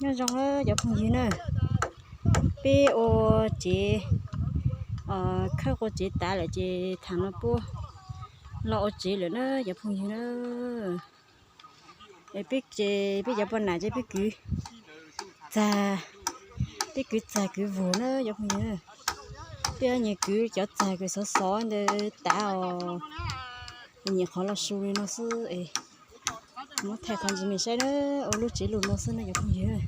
Nyob zoo na cov phooj ywg na, peb ua tsev, khawb qua tsev tas lawm ces thaum no puab los ua tsev lawm na cov phooj ywg na. Peb ces peb cov poj nam ces peb kwv txag, peb kwv txag kwv vug na cov phooj ywg. Peb nyias kwv cov txag kws xov xov ntawd tas os, nyiam qhov los su li no xwb es muab thaij qhov ntsis mej saib na, ua lub tsev lug no xwb na cov phooj ywg.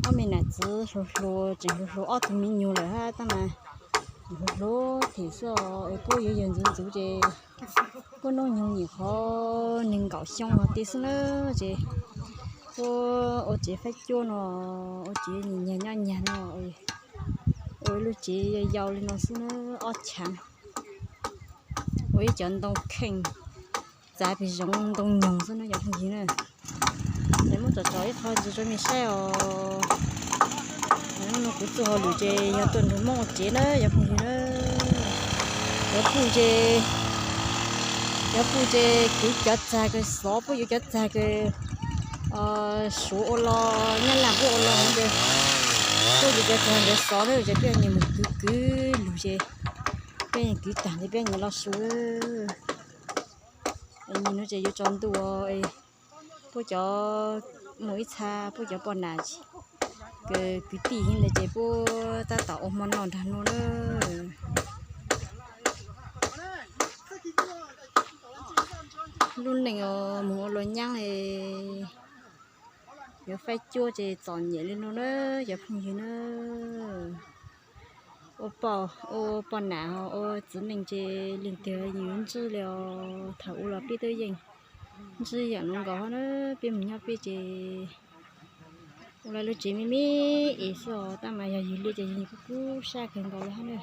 Ob me nam txiv hluas hluas tseem hluas hluas ob tug me nyuam lawm hab tab mas hluas hluas them xwb os, puab yuav yawg ntxuv ntxuv ces puab hnub nyoog nyuam qhuav nees nkaum xyoo no xwb na ces puab ua tsev faib cuab no, ua tsev nyag nyob nyag no, ua lub tsev yau li no xwb na, ob chaav ua ib cov ntoo kheej txav pes zoov ntoo nyoog xwb na cov phooj ywg na. Muab tsom tsom ib qho ntsis rua mej saib os. Hnub no kuv txuj hauj lwm ces yog tuaj nrug Moob ua tsev na cov phooj ywg na. Cov puj ces, cov puj ces kwv cov txag kws xov, puab yuav cov txag kws suav ua los nyab laj puab ua los ntawd, puab yuav cov txag ntawd xov na ces peb nyias mus kwv kwv lug ces peb kwv tag ces peb nyias los su. Nyias no ces yuav tsaus ntuj, puab cov mus ib txha puab cov poj nam kws kwv tij ntawd ces puab tab tom ua hmo noj nraag nuav na. Lub neej moog ua luas nyaab le, yuav faib cuab ces txom nyem le nuav na cov phooj ywg na. Ua poj, ua poj nam ua txiv neej ces leej twg yuav ntsib le os. Thaum ub los peb twb yeej ntsib yaam nuav nkaus hab na, peb moog nyob peb ces ua lub tsev me me es xwb os, tab mas yog yug le ces yug kub kub sab kawg nkaus le hab na.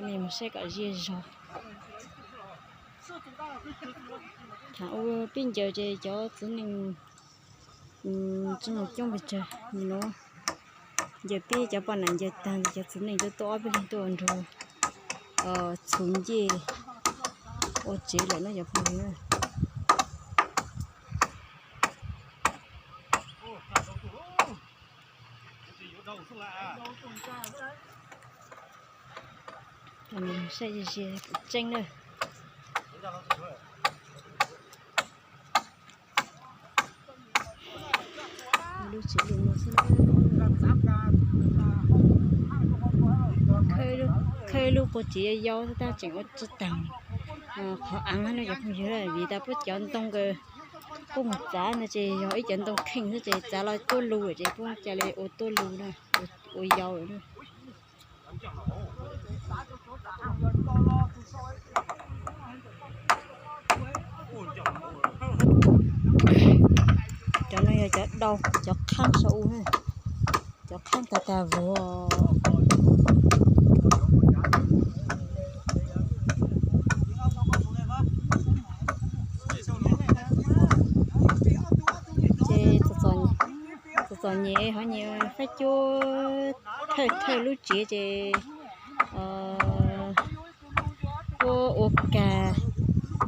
Mej moog saib kom ziaj zog. Thaum ub peb ncaws ces cov txiv neej tsi moog coob pes tsawg, nim nuav ncaws peb cov poj nam ncaws tag ces cov txiv neej tuaj tuaj ob peb leeg tuaj ua nrug txhuv ncej ua tsev lawm na cov phooj ywg. Saib ze ze tseeb na. Khawb ib lub qua tsev yau yau xwb tab tseem ua tsi taag qhov aav hab no cov phooj ywg, vim tas puab cov ntoo kws puab moog txav no ces yog ib cov ntoo kheej xwb ces txav los tuab lug ces puab ca le ua tuab lug na, ua yau lawm na. Cov no yog cov dau, cov qhaab sau u na, cov qhaab tag tag vuag. Ces txom txom nyem hov nyias faib cuab thawj thawj lub tsev ces puab ua kag,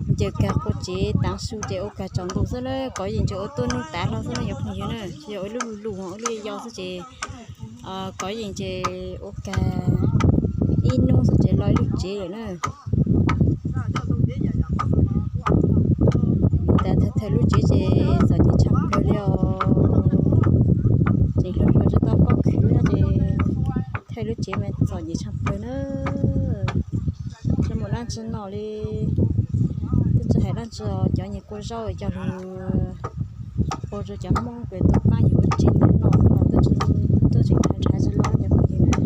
ncaws kag qua tsev taav su ces ua kag tsaus ntuj xwb na, kov yeej ces ua tuab nub tav hlo xwb na cov phooj ywg na, tsi yog ua lub lug lug, ua lub yau xwb ces kov yeej ces ua kag ib nub xwb ces lug ib lub tsev lawm na. Tas thawj thawj lub tsev ces txom nyem tshaj plawg li os. Tseem hluas hluas tsi tau paub khwv ces thawj lub tsev mas txom nyem tshaj plawg na. Tsi muaj dlaab tsi noj li, twb tsi hais dlaab tsi os, cov nyias kua zaub coj lug ua rua cov Hmoob kws tuaj paab yug ua tsev ntawm no los twb tsi, twb tseem nrhav nrhav tsi los cov phooj ywg na.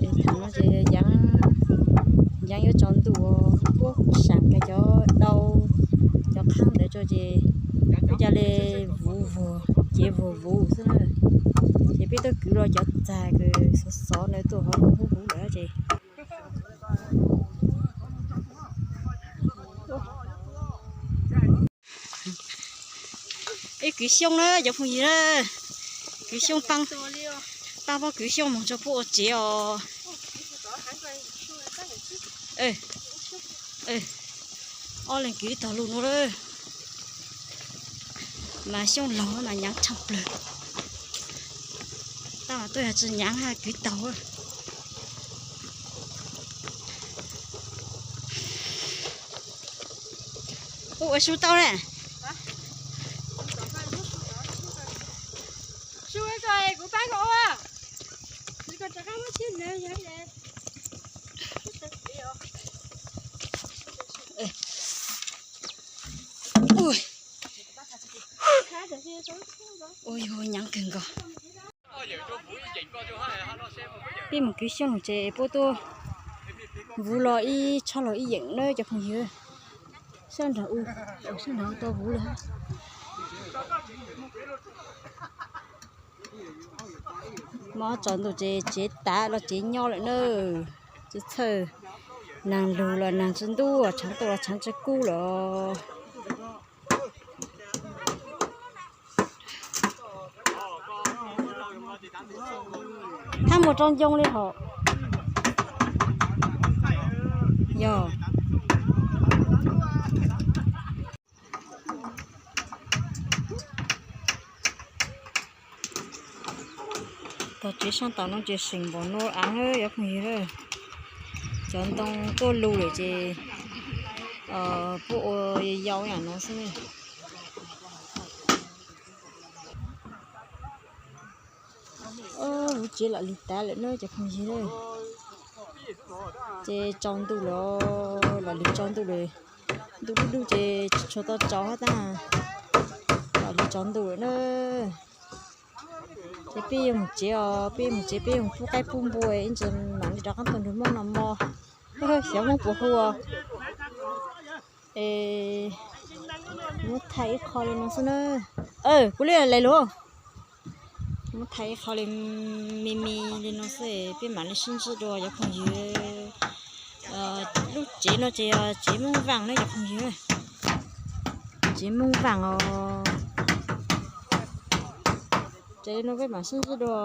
Es thaum no ces yaav yuav tsaus ntuj, puab saam kag cov dau, cov qhaab ntawd tso ces puab ca le vuv vuag, cev vuag vuv xwb na. Ces peb tuaj kwv los cov txag kws xov xov ntawd tuaj hov huv huv lawm ces ib kwv xyoob na cov phooj ywg na, kwv xyoob paab, paab pob kwv xyoob moog rua puab ua tsev os. Ob leeg kwv tog lug nuav lawm. Mas Xyooj laug mas nyaav tshaj plawg. Tab mas tuaj yog tsi nyaav hab kwv taug. Ua su tau na. Ua yug nyaav kawg nkaus. Peb mus kwv Xyooj lug ces puab tuaj vuv los ib tshob los ib yeem na cov phooj ywg. Sab nraag u, sab nraag u tau vuv lawm. Mob tsaus ntuj ces tsev tav los tsev nyob lawm na. Tsis txhawj, naag lug los naag tsi ntub, tshaav tau los tshaav tsi kub lawm. Thaab mus rau ncoo li hov. Yog. Tog tsev saab tau no ces seem npaum no av cov phooj ywg. Cov ntoo tuaj lug lawm ces puab ua yau yam no xwb. Vuv tsev los lug tav lawm na cov phooj ywg. Ces tsaus ntuj lawm, los lug tsaus ntuj lawm. Ntuj dub dub ces tsis tshua tau tsaus hab tab, los lug tsaus ntuj lawm na. Ces peb yuav mus tsev os, peb yuav mus tsev, peb yuav mus pub qaib pub npua ib ntsis mam li rov qaab tuaj nrug Moob noj mov. Xyov Moob puas hu os. Es muab thaij ib qho li no xwb na. Kuv li lais lug. Muab thaij ib qho li me me li no xwb peb mam li sib ntsib dua cov phooj ywg. Lub tsev no ces yog tsev Moob Vaaj na cov phooj ywg. Tsev Moob Vaaj os. Ces li no peb mam sib ntsib dua.